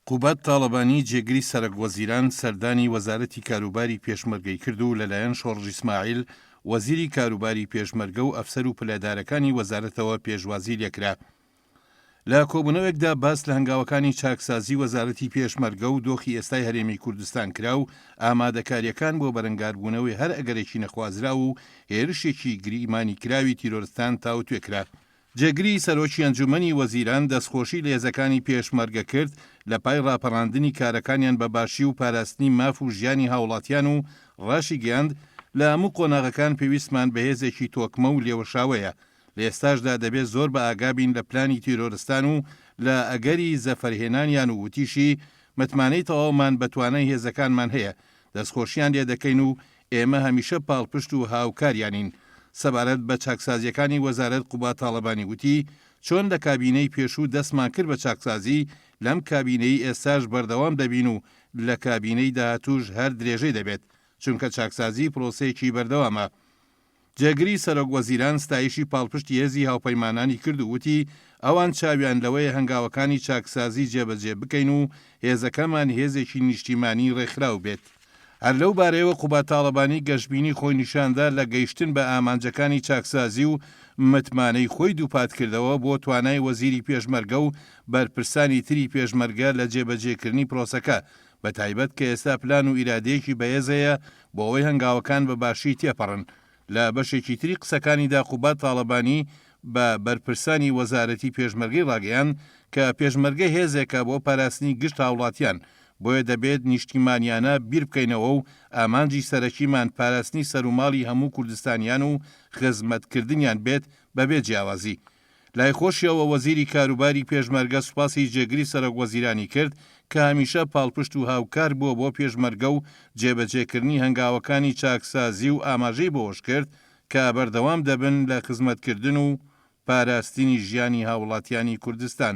قوباد تاڵەبانی جێگری سەرەک وەزیران سەردانی وەزارەتی کاروباری پێشمەرگەی کرد و لەلایەن شۆڕش ئیسماعیل وەزیری کاروباری پێشمەرگە و ئەفسەر و پلەدارەکانی وەزارەتەوە پێشوازی لێکرا. لە کۆبوونەوەیەکدا باس لە هەنگاوەکانی چاکسازی وەزارەتی پێشمەرگە و دۆخی ئێستای هەرێمی کوردستان کرا و ئامادەکارییەکان بۆ بەرەنگاربوونەوەی هەر ئەگەرێکی نەخوازراو و هێرشێکی گریمانیکراوی تیرۆرستان تاوتوێ کرا. جێگری سەرۆکی ئەنجومەنی وەزیران دەستخۆشی لە هێزەکانی پێشمەرگە کرد لە پای ڕاپەڕاندنی کارەکانیان بە باشی و پاراستنی ماف و ژیانی هاوڵاتیان و ڕاشیگەیاند، لە هەموو قۆناغەکان پێویستمان بە هێزێکی تۆکمە و لێوەشاوەیە، لە ئێستاشدا دەبێت زۆر بە ئاگا بین لە پلانی تیرۆرستان و لە ئەگەری زەفەرهێنانیان و وتیشی، متمانەی تەواومان بە توانای هێزەکانمان هەیە، دەستخۆشیان لێدەکەین و ئێمە هەمیشە پاڵپشت و هاوکاریانین. سەبارەت بە چاکسازییەکانی وەزارەت قوباد تاڵەبانی وتی، چۆن لە کابینەی پێشوو دەستمان کرد بە چاکسازی، لەم کابینەی ئێستاش بەردەوام دەبین و لە کابینەی داهاتووش هەر درێژەی دەبێت، چونکە چاکسازی پرۆسەیەکی بەردەوامە. جێگری سەرۆک وەزیران ستایشی پاڵپشتی هێزی هاوپەیمانانی کرد و وتی، ئەوان چاویان لەوەیە هەنگاوەکانی چاکسازی جێبەجێ بکەین و هێزەکەمان هێزێکی نیشتیمانی ڕێکخراو بێت. هەر لەو بارەیەوە قوباد تاڵەبانی گەشبینی خۆی نیشاندا لە گەیشتن بە ئامانجەکانی چاکسازی و متمانەی خۆی دووپاتکردەوە بۆ توانای وەزیری پێشمەرگە و بەرپرسانی تری پێشمەرگە لە جێبەجێکردنی پرۆسەکە بەتایبەت کە ئێستا پلان و ئیرادەیەکی بەهێز هەیە بۆ ئەوەی هەنگاوەکان بە باشی تێپەڕن. لە بەشێکی تری قسەکانیدا قوباد تاڵەبانی بە بەرپرسانی وەزارەتی پێشمەرگەی ڕاگەیاند کە پێشمەرگە هێزێکە بۆ پاراستنی گشت هاوڵاتیان، بۆیە دەبێت نیشتیمانیانە بیربکەینەوە و ئامانجی سەرەکیمان پاراستنی سەروماڵی هەموو کوردستانیان و خزمەتکردنیان بێت بەبێ جیاوازی. لای خۆشیەوە وەزیری کاروباری پێشمەرگە سوپاسی جێگری سەرۆک وەزیرانی کرد کە هەمیشە پاڵپشت و هاوکار بووە بۆ پێشمەرگە و جێبەجێکردنی هەنگاوەکانی چاکسازی و ئاماژەی بەوەشکرد کە بەردەوام دەبن لە خزمەتکردن و پاراستنی ژیانی هاوڵاتیانی کوردستان.